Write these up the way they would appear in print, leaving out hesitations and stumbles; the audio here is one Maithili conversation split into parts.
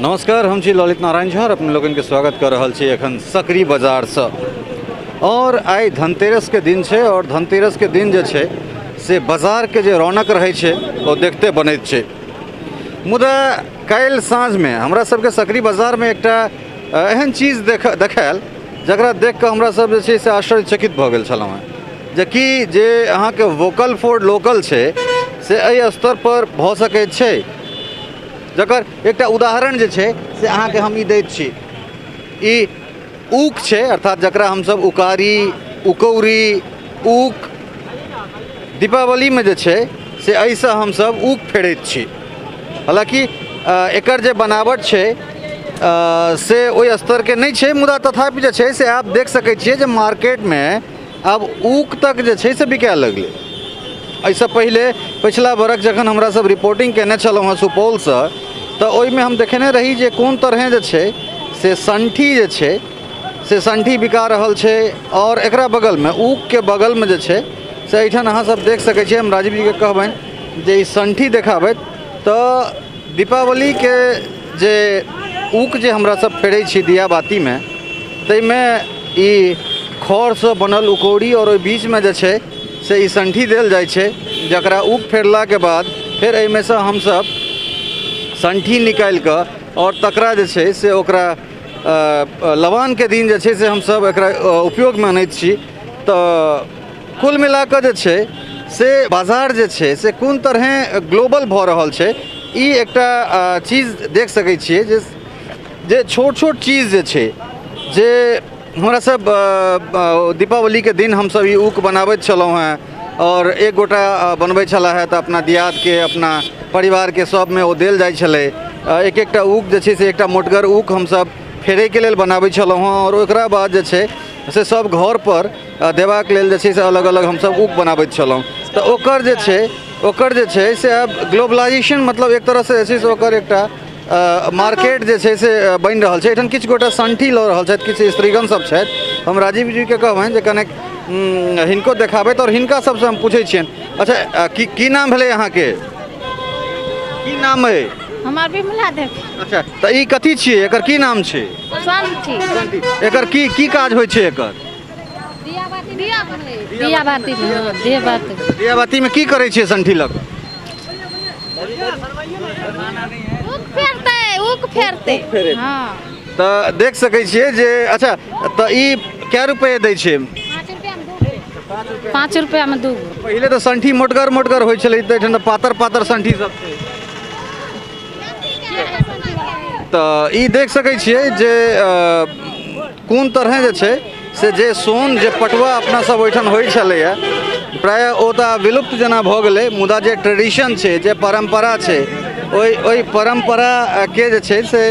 नमस्कार, हम छी ललित नारायण झा और अपने लोगन के स्वागत कर रहल छी एखन सकरी बाजारसँ। और आइ धनतेरसके दिन छै और धनतेरसके दिन जे छै से बाजारके जे रौनक रहै छै ओ देखते बनैत छै। मुदा काल्हि साँझमे हमरा सबके सकरी बाजारमे एकटा एहन चीज देखायल जकरा देखिकऽ हमरा सब जे छै से आश्चर्यचकित भऽ गेल छलहुँ हेँ जे कि जे अहाँके वोकल फॉर लोकल छै से एहि स्तरपर भऽ सकैत छै, जकर एकटा उदाहरण जे छै से अहाँके हम ई दैत छी। ई ऊक छै, अर्थात जकरा हमसब उकारी, उकौरी, ऊक, दीपावलीमे जे छै से एहिसँ हमसब ऊक फेरैत छी। हालाँकि एकर जे बनावट छै से ओहि स्तरके नहि छै, मुदा तथापि जे छै से आब देख सकै छियै जे मार्केटमे आब ऊक तक जे छै से बिकाय लगलै। एहिसँ पहिले पछिला बरख जखन हमरा सब रिपोर्टिंग केने छलहुँ हँ सुपौलसँ, तऽ ओहिमे हम देखेने रही जे कोन तरहे जे छै से संठी जे छै से संठी बिका रहल छै और एकरा बगलमे ऊकके बगलमे जे छै से एहिठाम अहाँ सब देख सकै छियै। हम राजीव जीके कहबनि जे ई संठी देखाबथि। तऽ दीपावलीके जे ऊक जे हमरा सब फेरै छी दिया बातीमे, ताहिमे ई खरसँ बनल उकौड़ी आओर ओहि बीचमे जे छै से ई संठी देल जाइ छै, जकरा ऊक फेरलाके बाद फेर एहिमेसँ हमसब संठी निकालिकऽ आओर तकरा जे छै से ओकरा लबानके दिन जे छै से हमसब एकरा उपयोगमे अनैत छी। तऽ कुल मिलाकऽ जे छै से बाजार जे छै से कोन तरहे ग्लोबल भऽ रहल छै, ई एकटा चीज देख सकै छियै जे छोट छोट चीज जे छै जे हमरा सब दीपावलीके दिन हमसब ई ऊक बनाबैत छलहुँ हेँ आओर एक गोटा बनबै छलाह हेँ तऽ अपना दियादके अपना परिवारके सबमे ओ देल जाइ छलै। एक एकटा ऊक जे छै से एकटा मोटगर ऊक हमसब फेरैके लेल बनाबै छलहुँ हेँ आओर ओकरा बाद जे छै से सब घरपर देबाक लेल जे छै से अलग अलग हमसब ऊक बनाबैत छलहुँ। तऽ ओकर जे छै से आब ग्लोबलाइजेशन, मतलब एक तरहसँ जे छै से ओकर एकटा मार्केट जे छै से बनि रहल छै। एहिठाम किछु गोटा संठी लऽ रहल छथि, किछु स्त्रीगण सब छथि। हम राजीव जीके कहबनि जे कनेक हिनको देखाबथि आओर हिनका सबसँ हम पूछै छियनि। अच्छा, की की नाम भेलै अहाँके? की नाम अइ? हमर विमला देवी। अच्छा, तऽ ई कथी छियै? एकर की नाम छै? संठी। एकर की की काज होइ छै एकर? दिया बाती, दिया बाती। दिया बातीमे की करै छियै संठी लऽ कऽ? ऊक फेरतै, ऊक फेरतै। हँ। तऽ देख सकै छियै जे अच्छा, तऽ ई कै रुपये दै छै? 5 रुपैआमे 2 गो। पहिले तऽ संठी मोटगर मोटगर होइ छलै, तऽ एहिठाम तऽ पातर पातर संठी सब छै। तऽ ई देख सकै छियै जे कोन तरहे जे छै से जे सोन जे पटुआ अपना सब ओहिठाम होइ छलैए, प्रायः ओ तऽ आब विलुप्त जेना भऽ गेलै, मुदा जे ट्रेडिशन छै, जे परम्परा छै, ओहि परम्पराके जे छै से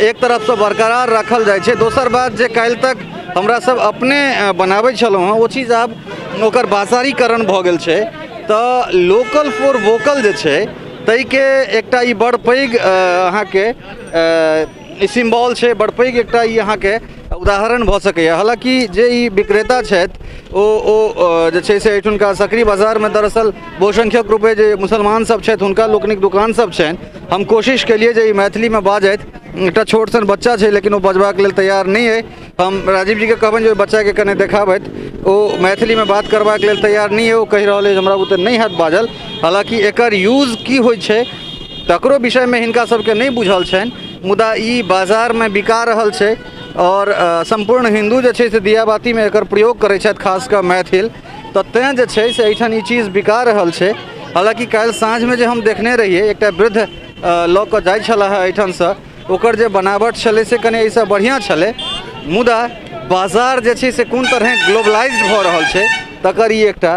एक तरफसँ बरकरार राखल जाइ छै। दोसर बात जे काल्हि तक हमरा सब अपने बनाबै छलहुँ हँ, ओ चीज आब ओकर बाजारीकरण भऽ गेल छै। तऽ लोकल फॉर वोकल जे छै ताहिके एकटा ई बड़ पैघ अहाँके ई सिम्बॉल छै, बड़ पैघ एकटा ई अहाँके उदाहरण भऽ सकैए। हालाँकि जे ई विक्रेता छथि ओ जे छै से एहिठुनका सकरी बाजारमे दरअसल बहुसंख्यक रूपे जे मुसलमान सब छथि हुनका लोकनिक दोकान सब छनि। हम कोशिश केलियै जे ई मैथिलीमे बाजथि। एकटा छोट सन बच्चा छै, लेकिन ओ बजबाक लेल तैयार नहि अइ। हम राजीव जीके कहबनि जे ओहि बच्चाके कने देखाबथि। ओ मैथिलीमे बात करबाक लेल तैयार नहि अइ। ओ कहि रहल अइ जे हमरा बुते नहि हैत बाजल। हालाँकि एकर यूज की होइ छै तकरो विषयमे हिनका सबके नहि बुझल छनि, मुदा ई बाजारमे बिका रहल छै आओर सम्पूर्ण हिन्दू जे छै से दियाबातीमे एकर प्रयोग करै छथि, खास कऽ मैथिल। तऽ तेँ जे छै से एहिठाम ई चीज बिका रहल छै। हालाँकि काल्हि साँझमे जे हम देखने रहियै, एकटा वृद्ध लऽ कऽ जाइ छलाह एहिठामसँ, ओकर जे बनावट छलै से कनि एहिसँ बढ़िआँ छलै, मुदा बाजार जे छै से कोन तरहे ग्लोबलाइज भऽ रहल छै तकर ई एकटा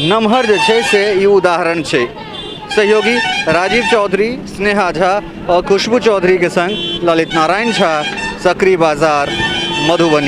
नमहर जे छै से ई उदाहरण छै। सहयोगी राजीव चौधरी, स्नेहा झा और खुशबू चौधरी के संग ललित नारायण झा, सकरी बाजार, मधुबनी।